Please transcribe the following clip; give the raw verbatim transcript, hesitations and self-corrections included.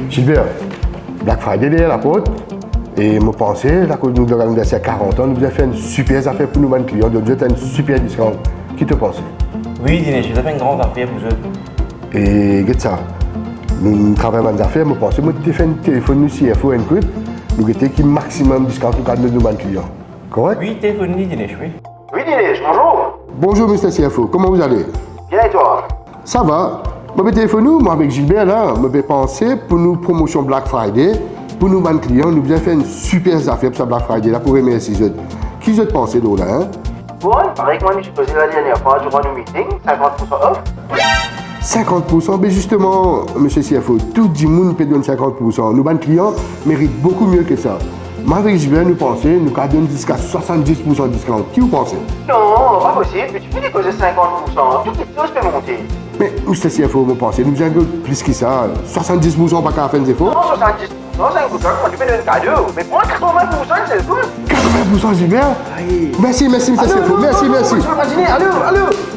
Gilbert, Black Friday deryer laport, e mo panse, akoz nou dan laniverser karant an, nou bizin fer enn siper zafer pou nou bann klian, donn zot enn siper discount. Ki to panse? Wi, Dinesh, nou fer enn gran zafer pou zot. E get sa, nou, nou travay bann zafer, mo panse mo te fer enn telefonn nou C F O enn kout, nou gete ki maximum discount nou kapav donn nou bann klian. Korek? Wi, telefonn li, Dinesh, wi. Oui, Dinesh, bonjour. Bonjour, Mister C F O, comment vous allez? Bien, et toi? Ça va. Mo pe telefonn ou, mwa avek Gilbert la, mo pe panse pou nou promosion Black Friday, pou nou bann klian, nou bizin fer enn siper zafer pou sa Black Friday la, pou remersie zot. Ki zot panse de la, hein? Bon, parey ki mwa, nou ti koze la dernie fwa, diran nou meeting, sinkant pour san off. Sinkant pour san, be zisteman, Mister C F O, tou dimoun pe donn sinkant pour san. Nou bann klian merit boukou mie ki sa. Mwa avek Gilbert, nou panse, nou kapav donn ziska swasanndis pour san discount. Ki ou panse? Non, pa posib, me ti pe koze sinkant pour san, tou kiksoz pe monte. Me, Mister C F O, mo panse, nou bizin donn plis ki sa. Swasanndis pour san, pa kapav fer enn zefor? Non, swasanndis pour san, se enn kout, mwa, nou pe donn kado. Me pran katrovin pour san, se le kout. Katrovin pour san, Gilbert? Ayi. Mersi, mersi, Mister C F O. Mersi, mersi. Alo, alo, alo, alo.